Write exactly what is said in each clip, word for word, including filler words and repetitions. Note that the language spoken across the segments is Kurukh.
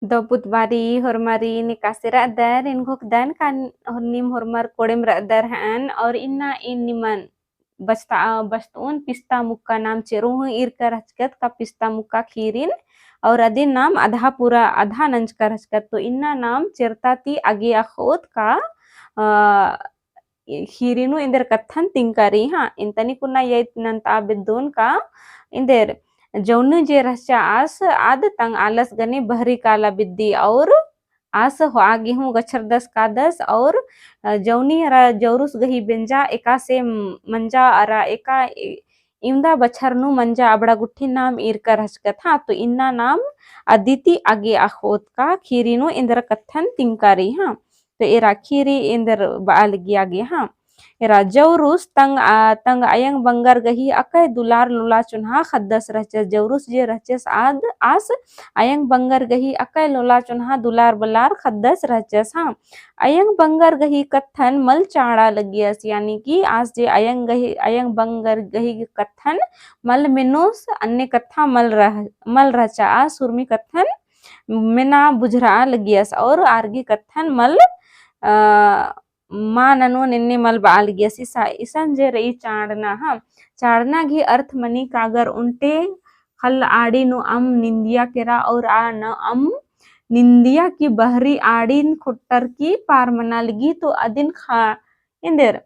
दव पुत बारी, होरमारिन एकासे रअदर, एन घोखदन का नीम होरमर कोड़ेम रअदर हअन, और इन्ना एन निमन बचता, बचतओन पिस्ता मुक्का नाम चेरो हूँ ईरका रहचकत का पिस्ता मुक्का खीरिन, और अदिन नाम अधा पूरा, अधा नंजका रहचकत। तो इन्ना नाम चेरता ती आगे अख़ोत का, अ, खीरी नू एन्देर कत्थन तिंका रई, हाँ। एन तनिक उन्ना यई नन्ता बेद्दोन का एन्देर जौनी जे रहचा आस आद तंग आलस गने बहरी काला बिद्दी और आस होआ गे हूँ गछरदस कादस और, अ, जौनी अरा जौरुस गही बेंजा एकासे मंजा अरा एका ए-, इवंदा बछर नू मंजा अबड़ा गुट्ठी नाम ईरका रहचकत, हाँ। तो इन्ना नाम अदिती आगे अख़ोत का खीरी नू एन्देर कत्थन तिंका रई, हाँ। तो एरा खीरी एन्देर बआ लगी आगे, हाँ। एरा जौरुस तंग, आ, तंग अयंग बंगर गही अकय दुलार लोला चुन्हा ख़द्दस रहचस। जौरुस जे रहचस आद आस अयंग बंगर गही अकय लोला चुन्हा दुलार बलार ख़द्दस रहचस, हाँ। अयंग बंगर गही कत्थन मल चाड़ा लगियस, यानी कि आस जे अयंग गही, अयंग बंगर गही कत्थन मल मेनोस, अन्ने कत्था मल रह-, मल रहचा। आस हुरमी कत्थन मेना बुझरआ लगियस और आर गही कत्थन मल, अ, मा ननोन एन्ने मल बआ लगियस। इसा-, इसन जे रई चाड़ना, हाँ। चाड़ना गही अर्थ मनी का अगर ओन्टे ख़ल्ल आड़ी नू अम्म निंदिया केरा और आ न अम्म निंदिया की बहरी आड़ीन खोट्टर की पार मना लगी तो अदिन ख़ा-, एन्देर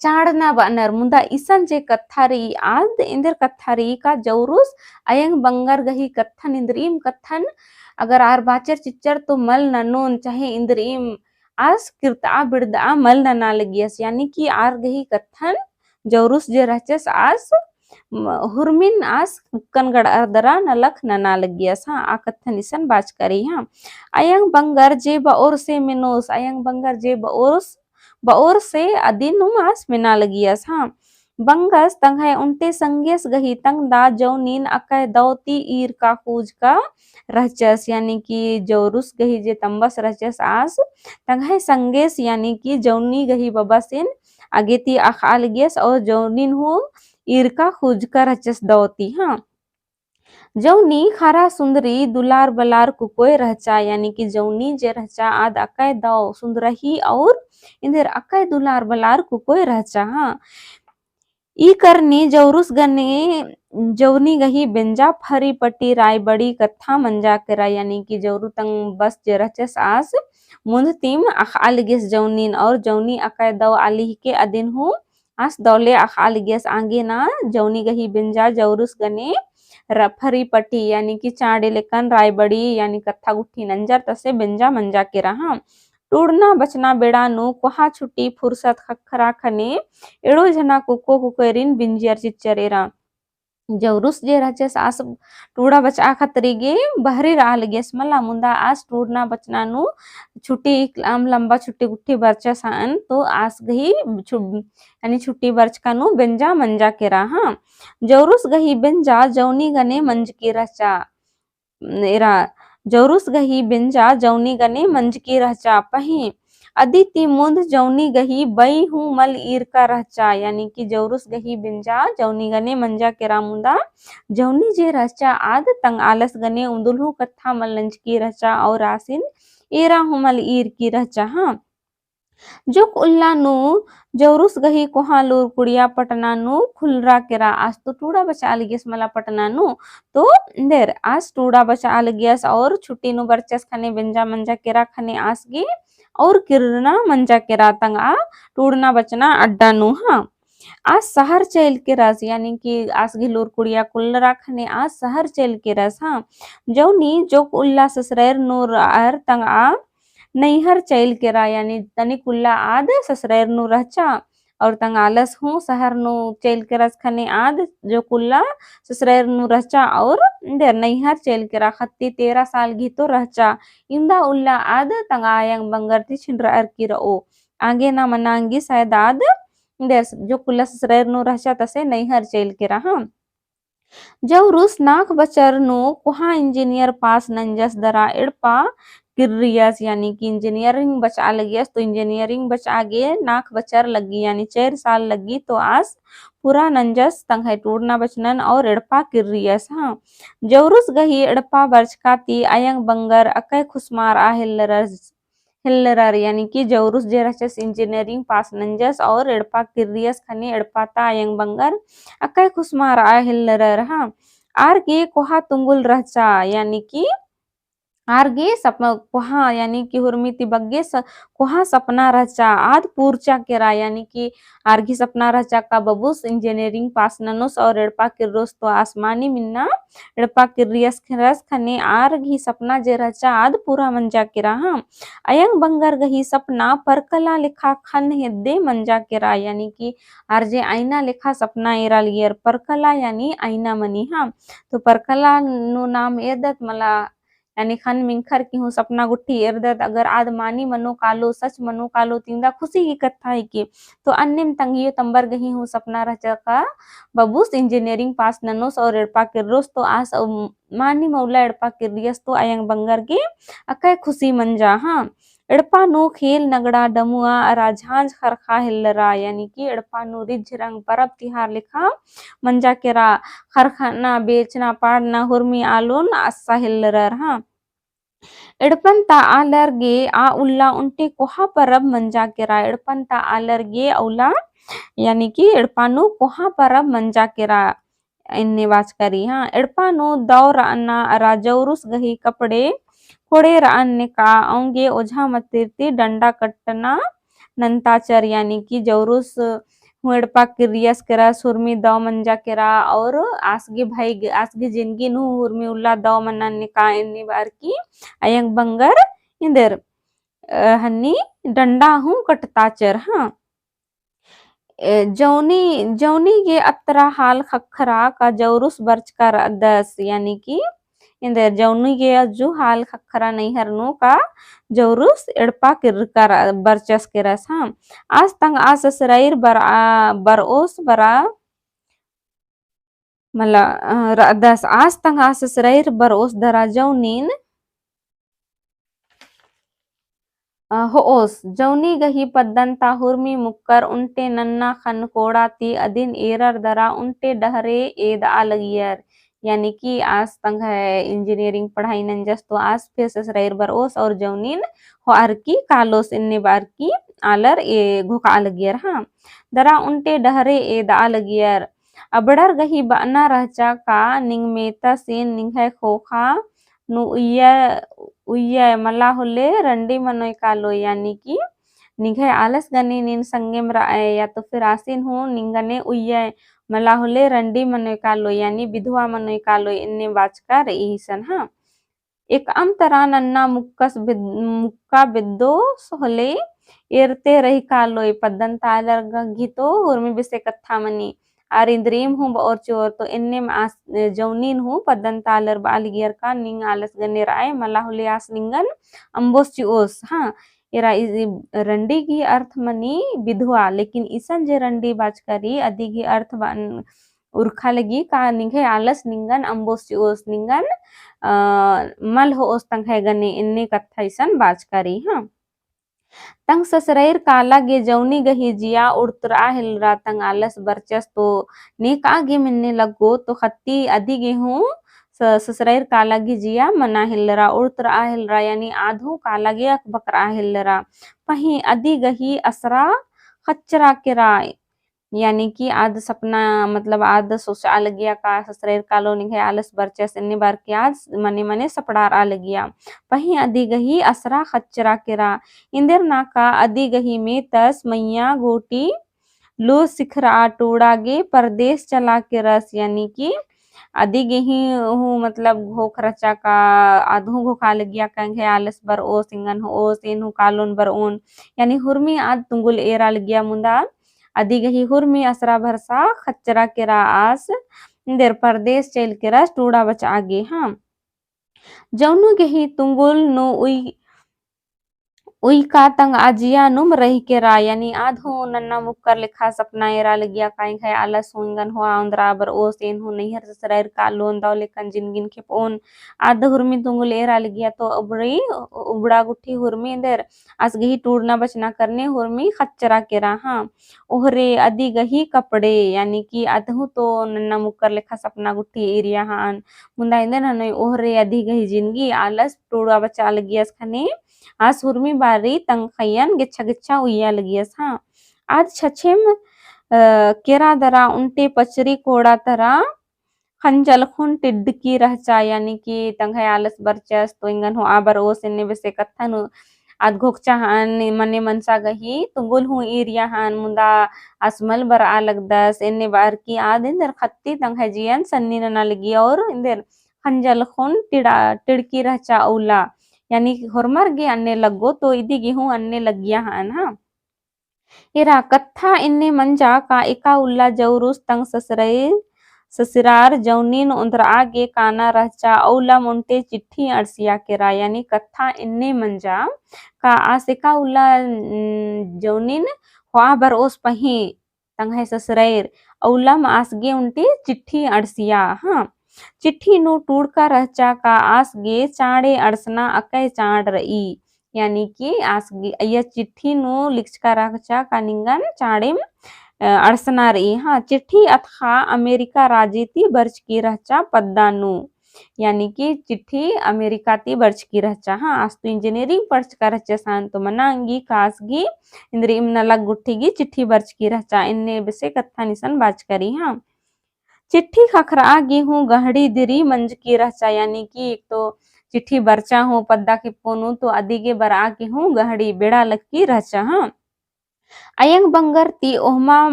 चाड़ना बअनर। मुदा इसन जे कत्था रई आद एन्देर कत्था रई का जौरुस अयंग बंगर गही कत्थन इन्द्रिइम कत्थन अगर आर बाचर चिच्चर तो मल ननोन चाहे इन्द्रिइम आस किर्तआ बिड़दआ मल नना लगियस, यानी कि आर गही कत्थन जौरुस जे रहचस आस म-, हुरमिन आस उक्कन गड़अर दरा नलख नना लगियस, हाँ। आ कत्थन इसन बाचका रई, हाँ। अयंग बंगर जे बओर से मेनोस, अयंग बंगर जे बओर बओर से अदिन नुम आस मेना लगियस, हाँ। बंगस तंग्है ओन्टे संगेस गही तंग्दा जौनिन अकय दौ ती ईरका खुजका रहचस, यानी कि जौरुस गही जे तम्बस रहचस आस, तंग्है संगेस यानी कि जौनी गही बबसिन आगे ती अख़आ लगियस और जौनिन हूँ ईरका खुजका रहचस दौ ती, हाँ। जौनी खरा सुन्दरी दुलार बलार कुकोय रहचा, यानी कि जौनी जे रहचा आद अकय दौ सुन्दरही और इन्देर अकय दुलार बलार कुकोय रहचा, हाँ। ई करनी जौरुस गने जौनी गही बेंजा फरी पटी रायबड़ी कत्था मंजा केरा, यानी कि जौरु तंग बस जे रहचस आस मुन्द तिम अख़आ लगियस जौनिन और जौनी अकय दौ आली हिके अदिन हूँ आस दौले अख़आ लगियस। आगे ना जौनी गही बेंजा जौरुस गने र-, फरी पटी यानी कि चाँड़े लेकन रायबड़ी यानी कत्था गुट्ठी नंजर तसे बेंजा मंजा केरा, हाँ। टूड़ना बचना बेड़ा नू कोहा छुट्टी फुरसत ख़क्खरा ख़ने एड़ो झना कुको कुकोयरिन बिंजियर चिच्चर एरा। जौरुस जे रहचस आस टूड़ा बचआ खतरी गे बहरी रआ लगियस मला, मुन्दा आस टूड़ना बचना नू छुट्टी इकलाम लम्बा छुट्टी गुट्ठी बरचस हन तो आस गही छु-, यानी छुट्टी बरचका नू बेंजा मंजा केरा, हाँ। जौरुस गही बेंजा जौनी गने मंजकी रहचा। एरा जौरुस गही बेंजा जौनी गने मंजकी रहचा पहें। अदी ती मुन्द जौनी गही बई हूँ मल ईरका रहचा, यानी कि जौरुस गही बेंजा जौनी गने मंजा केरा मुन्दा जौनी जे रहचा आद तंग आलस गने उन्दुल हूँ कत्था मल नंजकी रहचा और आसिन एरा हूँ मल ईरकी रहचा, हाँ। जोक उल्ला नू जौरुस गही कोहा लूर कुड़िया पटना नू खुलरा केरा। आस तो टूड़ा बचआ लगियस मला पटना नू, तो देर आस टूड़ा बचआ लगियस और छुट्टी नू बरचस ख़ने बेंजा मंजा केरा ख़ने आस गे और किरना मंजा केरा तंगआ टूड़ना बचना अड्डा नू, हाँ। आस सहर चइल केरस, यानी कि आस गही लूर कुड़िया खुलरा ख़ने आस सहर चइल केरस, हाँ। जौनी जोक उल्ला ससरैर नू रअर तंगआ नैहर चइल केरा, यानी तनिक उल्ला आद ससरैर नू रहचा, और तंग आलस हूँ सहर नू चइल केरस ख़ने आद जोक उल्ला ससरैर नू रहचा, और देर नैहर चइल केरा ख़त्ती तेरह साल गही तो रहचा, इवंदा उल्ला आद तंग अयंग बंगर ती छिंडरअर की रओ। आगे ना मना अंगी शायद आद देर जोक उल्ला ससरैर नू रहचा तसे नैहर चइल केरा, हाँ। जौरुस नाख़ बछर नू कोहाँ engineer पास नंजस दरा एड़पा किर्रियस, यानी कि engineering बचआ लगियस, तो engineering बचआ गे नाख़ बछर लग्गी, यानी चार साल लग्गी, तो आस पूरा नंजस तंग्है टूड़ना बचनन और एड़पा किर्रियस। हाँ, जौरुस गही एड़पा बरचका ती अयंग बंगर अकय खुसमारआ हेल्लरस हेल्लरर, यानी कि जौरुस जे रहचस engineering पास नंजस और एड़पा किर्रियस ख़ने एड़पा ता अयंग बंगर अकय खुसमारआ हेल्लरर। हाँ, आर गे कोहाँ तुंगुल रहचा, यानी कि आर गे सप-, कोहाँ, यानी कि हुरमी ती बग्गे स-, कोहाँ सपना रहचा, आद पूरचा केरा, यानी कि आर गही सपना रहचा का बबुस engineering पास ननोस और एड़पा किर्रोस तो आस मानिम इन्ना एड़पा किर्रियस केरस ख़ने आर गही सपना जे रहचा आद पूरा मंजा केरा। हाँ, अयंग बंगर गही सपना परकला लेखा ख़न्न हेद्दे मंजा केरा, यानी कि आर जे आईना लेखा सपना एरा लगियर, परकला यानी आईना मनी। हाँ, तो परकला नू नाम एरदत मला यानी ख़न्न मिंख़र की हूँ सपना गुट्ठी एरदत, अगर आद मानी मनो कालो, सच मनो कालो, तिंदा खुशी की कत्था हिके। तो अन्नेम तंग्है अम्बर गही हूँ सपना रहचा का बबुस engineering पास ननोस और एड़पा किर्रोस तो आस, अम, मानिम उल्ला एड़पा किर्रियस तो अयंग बंगर गे अकय खुशी मंजा। हाँ, एड़पा नू खेल नगड़ा डमुआ अरा झांझ ख़रख़ा हेल्लरा, यानी कि एड़पा नू रिझ रंग परब तिहार लेखा मंजा केरा, ख़रख़ना, बेचना, पाड़ना, हुरमी आलोन अस्सा हेल्लरर। हाँ, एड़पन ता आलर गे आ उल्ला उन्टे कोहाँ परब मंजा केरा, एड़पन ता आलर गे आ उल्ला, यानी कि एड़पा नू कोहाँ परब मंजा केरा, एन्ने बाचका रई। हाँ, एड़पा नू दौ रअना अरा जौरुस गही कपड़े कोड़े रअन नेका औंगे ओझा मतिर ती डंडा कट्टना नन्ताचर, यानी कि जौरुस हूँ एड़पा किर्रियस केरस, हुरमी दौ मंजा केरा और आस गे भई गे, आस गे जिनगी नू हुरमी उल्ला दौ मन्ना नेका एन्ने बअर की अयंग बंगर एन्देर, अ, हन्नी डंडा हूँ कट्टताचर। हाँ, ए, जौनी, जौनी गे अत्रा हाल ख़क्खरा का जौरुस बरचका रअदस, यानी कि एन्देर जौनी गे अज्जु हाल ख़क्खरा नैहर नू का जौरुस एड़पा किर्रका र-, बरचस केरस। हाँ, आस तंगआ ससरइर बरआ, बरओस बरआ, मला, अ, रअदस, आस तंगआ ससरइर बरओस दरा जौनीन अ, होओस, जौनी गही पद्दन ता हुरमी मुक्कर उन्टे नन्ना ख़न्न कोड़ा ती अदिन एरर दरा उन्टे डहरे एदआ लगियर। यानी कि आस तंग्है engineering पढ़ाई नंजस तो आस फेर ससरइर बरओस और जौनीन होअर की कालोस एन्ने बअर की आलर ए घोखआ लगियर। हाँ, दरा उन्टे डहरे एदआ लगियर। अबड़र गही बअना रहचा का निंग मेतसिन निंग्है ख़ोख़ा नू उइया, उइया मला होले रंडी मनोय कालोय, यानी कि निंग्है आलस गने नीन संगेम रअय या तो फिर आसिन हूँ निंगने उइया मला होले रंडी मनोय कालोय, यानी बिधवा मनोय कालोय, एन्ने बाचका रई इसन। हाँ, एकअम तरा नन्ना मुक्कस बेद-, मुक्का बेद्दोस होले एरते रई कालोय, पद्दन ता आलर गही तो हुरमी बेसे कत्था मनी। आर इन्द्रिम हूँ बओर चिओर तो एन्नेम आस, जौनीन हूँ पद्दन ता आलर बआ लगियर का निंग आलस गने रअय मला होले आस निंगन अम्बोस चिओस। हाँ, एरा इ-, इ-, रंडी गही अर्थ मनी बिधवा, लेकिन इसन जे रंडी बाचका रई अदी गही अर्थ बअन उरखा लगी का निंग्है आलस निंगन अम्बोस चिओस निंगन, अ, मल होओस तंग्है गने एन्ने कत्था इसन बाचका रई। हाँ, तंग ससरइर काला गे जौनी गही जिया उड़तरआ हेलरा तंग आलस बरचस तो नेकआ गे मेन्ने लग्गो तो ख़त्ती अदी गे हूँ स-, ससरइर काला गही जिया मना हेलरा उड़तरआ हेलरा, यानी आद हूँ काला गे अकबकरआ हेलरा। पहें अदी गही असरा ख़च्चरा केरा, यानी कि आद सपना, मतलब आद सोचआ लगिया का ससरइर कालो निंग्है आलस बरचस एन्ने बअर की आद मने मने सपड़ारआ लगिया। पहें अदी गही असरा ख़च्चरा केरा। एन्देर नाका अदी गही मेतस मइय्याँ गूटी लू सिखरआ टूड़ा गे परदेस चला केरस, यानी कि अदी गही हूँ मतलब घोख रहचा का, आद हूँ घोखआ लगिया का एंग्है आलस बरओस, एंगन होओस, एन हूँ कालोन बरओन, यानी हुरमी आद तुंगुल एरा लगिया मुन्दा अदी गही हुरमी असरा भरसा ख़च्चरा केरा आस एन्देर परदेस चइल केरस टूड़ा बचआ गे। हाँ, जौनी गही तुंगुल नू उइ-, उइका तंग आ जिया नुम रही केरा, यानी आद हूँ नन्ना मुक्कर लेखा सपना एरा लगिया, का एंग्है आलस हूँ एंगन होआ ओन्द्रा बरओस, एन हूँ नैहर ससुरार कालोन दव लेकन जिनगिन खेपओन। आद हुरमी तुंगुल एरा लगिया तो उबड़ी, उबड़ा गुट्ठी हुरमी एन्देर आस गही टूड़ना बचना करने हुरमी खच्चरा केरा, हाँ। ओहरे अदी गही कपड़े, यानी कि आद हूँ तो नन्ना मुक्कर लेखा सपना गुट्ठी एरिया हन। मुन्दा एन्देर ननोई ओहरे अदी गही जिनगी आलस टूड़ा बचा लगियस ख़ने आस हुरमी बारी तंग ख़ैयन गेच्छा गेच्छा उइया लगियस, हाँ। आद छछेम, अ, केरा दरा उन्टे पचरी कोड़ा तरा खंजल खुन टिड्डकी रहचा, यानी कि तंग्है आलस बरचस तो एंगन हूँ आ बरओस एन्ने बेसे कत्था नू आद घोकचा हन, मने मनसा गही तुंगुल हूँ एरिया हन, मुन्दा आस मल बरआ लगदस, एन्ने बअर की आद एन्देर ख़त्ती तंग्है जियन सन्नी नना लगी और एन्देर खंजल खुन टिड़ा, टिड़की रहचा अउला, यानी कि होरमर गे अन्ने लग्गो तो इदी गे हूँ अन्ने लग्गिया हन, हाँ। एरा कत्था एन्ने मंजा का एका उल्ला जौरुस तंग ससुरार, ससुरार जौनिन ओन्द्रआ गे काना रहचा अउलम ओन्टे चिट्ठी अंड़सिया केरा, यानी कत्था एन्ने मंजा का आस एका उल्ला, उम, जौनिन होआ बरओस पहें तंग्है ससुरार अउलम आस गे ओन्टे चिट्ठी अंड़सिया, हाँ। चिट्ठी नू टूड़का रहचा का आस गे चाँड़े अंड़सना अकय चाँड़ रई। यानी कि आस गे अइय्या चिट्ठी नू लिखचका रहचा का निंगन चाँड़ेम, अ, अंड़सना रई। हाँ, चिट्ठी अतख़ा अमेरिका राजी ती बरचकी रहचा पद्दा नू। यानी कि चिट्ठी अमेरिका ती बरचकी रहचा। हाँ, आस तो engineering पढ़चका रहचा सान तो मना अंगी का आस गे इन्द्रिम नलख गुट्ठी गे चिट्ठी बरचकी रहचा। एन्ने बेसे कत्था निसन बाचका रई, हाँ। चिट्ठी ख़क्खरआ गे हूँ गहड़ी दिरी मंजकी रहचा, यानी कि एक तो चिट्ठी बरचा हूँ पद्दा खेप्पो नू तो अदी गे बरआ गे हूँ गहड़ी बेड़ा लग्गी रहचा, हाँ। अयंग बंगर ती ओहमा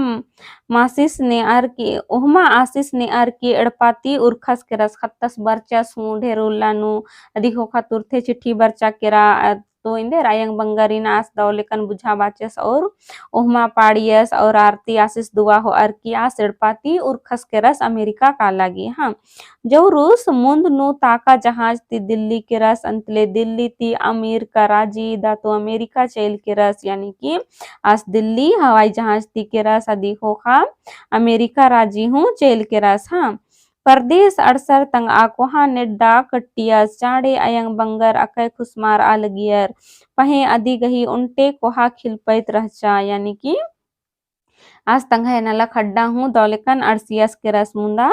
मासिस नेअर की, ओहमा आसिस नेअर की एड़पा ती उरखस केरस, ख़त्तस बरचस हूँ ढेर उल्ला नू, अदी ख़ोख़ा तुरते चिट्ठी बरचा केरा, अ, तो एन्देर अयंग बंगरिन आस दव लेकन बुझा बाचस और ओहमा पाड़ियस और आरती आसिस दुआ होअर की आस एड़पा ती उरखस केरस अमेरिका काला गे, हाँ। जौरुस मुन्द नू ताका जहाज ती दिल्ली केरस, अन्तले दिल्ली ती अमेरिका राजी दा तो अमेरिका चइल केरस, यानी कि आस दिल्ली हवाई जहाज ती केरस अदी ख़ोख़ा अमेरिका राजी हूँ चइल केरस, हाँ। परदेस अंड़सर तंगआ कोहा नेड्डा कट्टियस, चाँड़े अयंग बंगर अकय खुसमारआ लगियर, पहें अदी गही ओन्टे कोहा खिलपइत रहचा, यानी कि आस तंग्है नलख अड्डा हूँ दव लेकन अंड़सियस केरस मुन्दा,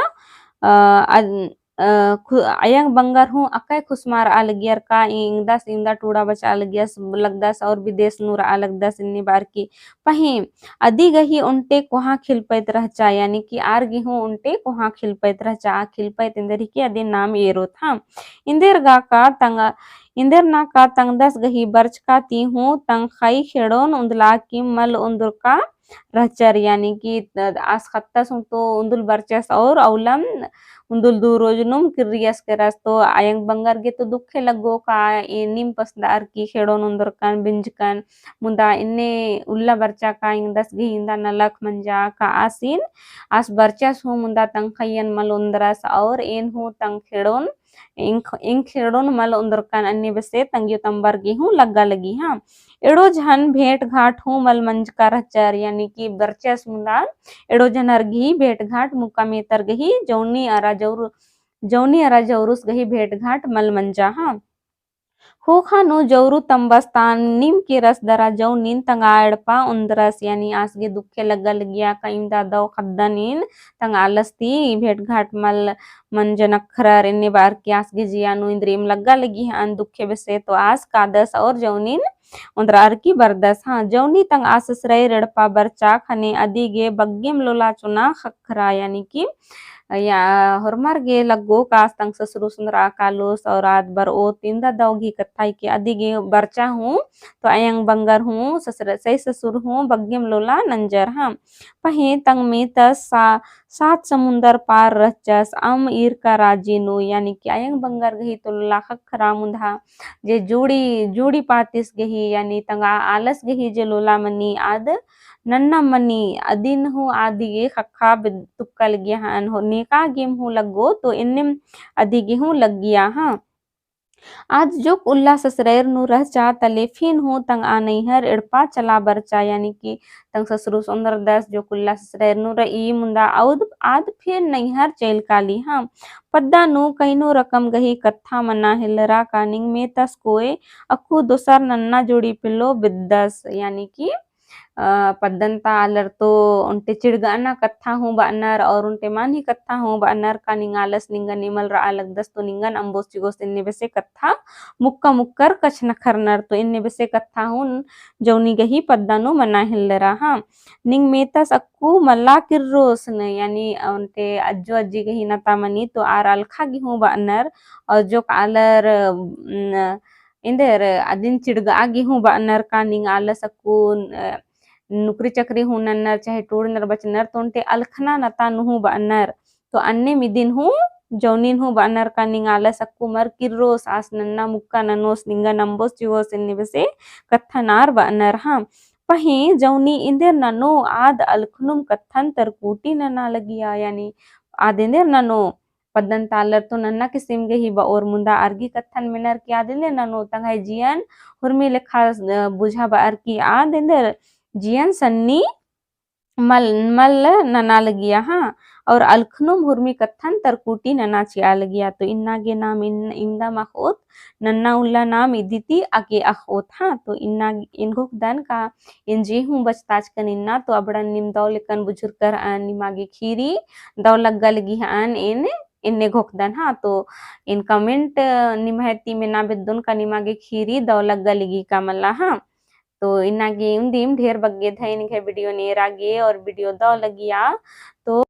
अ, अन-, अ, खु-, अयंग बंगर हूँ अकय खुसमारआ लगियर का एंगदस इवंदा टूड़ा बचआ लगियस लगदस और विदेस नू रआ लगदस एन्ने बअर की। पहें अदी गही ओन्टे कोहा खिलपइत रहचा, यानी कि आर गे हूँ ओन्टे कोहा खिलपइत रहचा, आ खिलपइत एन्देर हिके अदिन नाम एरोत, हाँ। एन्देर गा का तंग, एन्देर ना का तंगदस गही बरचका ती हूँ तंग ख़ई खेड़ोन उन्दला किम मल ओन्दुरका रहचर, यानी कि त-, आस ख़त्तस हूँ तो उन्दुल बरचस और अउलम उन्दुल दू रोज नुम किर्रियस केरस तो अयंग बंगर गे तो दुखे लग्गो का ए नीम पसंदअर की खेड़ोन ओन्दुरकन बिंजकन, मुन्दा एन्ने उल्ला बरचा का एंगदस गही इवंदा नलख मंजा का आसिन आस बरचस हूँ मुन्दा तंग ख़इयन मल ओन्दरस और एन हूँ तंग खेड़ोन एंग, एंग खेड़ोन मल ओन्दुरकन एन्ने बेसे तंग्यो तम्बर गे हूँ लग्गा लगी, हाँ। एड़ो झन भेंट घाट हूँ मल मंजका रहचर, यानी कि बरचस मुन्दा एड़ो झनर गही भेंट घाट मुक्का मेतर गही जौनी अरा जौरु-, जौनी अरा जौरुस गही भेंट घाट मल मंजा, हाँ। ख़ोख़ा नू जौरु तम्बस तान नीम केरस दरा जौनिन तंगआ एड़पा ओन्दरस, यानी आस गे दुखे लग्गा लगिया का इवंदा दव ख़द्दनिन तंग आलस ती भेंट घाट मल मंजन अख़रर एन्ने बअर की आस गे जिया नू इन्द्रिम लग्गा लगी हन दुखे बेसे तो आस कादस और जौनिन ओन्दरअर की बरदस, हाँ। जौनी तंगआ ससुरार एड़पा बरचा ख़ने अदी गे बग्गेम लोला चुना ख़क्खरा, यानी कि या होरमर गे लग्गो का आस तंग ससुरुस ओन्दरआ कालोस और आद बरओत इवंदा दव गही कत्था हिके अदी गे बरचा हूँ तो अयंग बंगर हूँ ससुर, सही ससुर हूँ बग्गेम लोला नंजर, हाँ। पहें तंग मेतस सा-, सात समुन्दर पार रहचस अम ईरका राजी नू, यानी कि अयंग बंगर गही तो लोला ख़क्खरा मुन्दा जे जूड़ी, जूड़ी पातिस गही, यानी तंगआ आलस गही जे लोला मनी आद नन्ना मनी अदिन हूँ अदी गे ख़क्खा बे-, तुक्का लगिया हन हो, नेका गेम हूँ लग्गो तो एन्नेम अदी गे हूँ लग्गिया, हाँ। आद जोक उल्ला ससुरैर नू रहचा तले फिन हूँ तंगआ नैहर एड़पा चला बरचा, यानी कि तंग ससुरुस ओन्दरदस जोक उल्ला ससुरैर नू रई मुन्दा आद, आद फिन नैहर चइल काली हाँ। पद्दा नू कइनो रकम गही कत्था मना हेलरा का निंग मेतस कोय अक्कु दोसर नन्ना जोड़ी पेल्लो बेद्दस, यानी कि अ, पद्दन ता आलर तो ओन्टे चिड़गअना कत्था हूँ बअनर और ओन्टे मान्ही कत्था हूँ बअनर का निंग आलस निंगन इमल रआ लगदस तो निंगन अम्बोस चिगोस इन्ने बेसे कत्था मुक्का मुक्कर कछनखरनर तो इन्ने बेसे कत्था हूँ जौनी गही पद्दा नू मना हेलरा हाँ। निंग मेतस अक्कु मला किर्रोस न, यानी ओन्टे अज्जो अज्जी गही नता मनी तो आर अलखा गे हूँ बअनर और जोक आलर, न, एन्देर अदिन चिड़गआ गे हूँ बअनर का निंग आलस अक्कु, अ, नुकरी चकरी हूँ नन्नर चाहे टूड़नर बचनर तो ओन्टे अलखना नता नू हूँ बअनर। तो अन्नेम इदिन हूँ जौनिन हूँ बअनर का निंग आलस अक्कु मल किर्रोस आस नन्ना मुक्का ननोस निंगन अम्बोस चिओस इन्ने बेसे कत्थन आर बअनर हाँ। पहें जौनी एन्देर ननो आद अलखनुम कत्थन तरकुटी नना लगिया, यानी आद एन्देर ननो पद्दन ता आलर तो नन्ना किसिम गही बओर मुन्दा आर गही कत्थन मेनर कि आद एन्देर ननो तंग्है जियन हुरमी लेखा, अ, बुझा बअर कि आद एन्देर जियन सन्नी मल, मल नना लगिया हाँ। और अलखनुम हुरमी कत्थन तरकुटी नना चिआ लगिया। तो इन्ना गे नाम इन-, इमदम अख़ओत, नन्ना उल्ला नाम इदी ती अगे अख़ओत हाँ। तो इन्ना एन घोखदन का एन जे हूँ बचताचकन इन्ना तो अबड़न नीम दव लेकन बुझुरकर अन निमा गे खीरी दव लग्गा लगी हअन एन एन्ने घोखदन हाँ। तो एन comment निम्है ती मेना बेद्दोन का निमा गे खीरी दव लग्गा लगी का मला हाँ। तो इन्ना गे उन्दिम ढेर बग्गे धैन निंग्है video नेरा गे और video दव लगिया। तो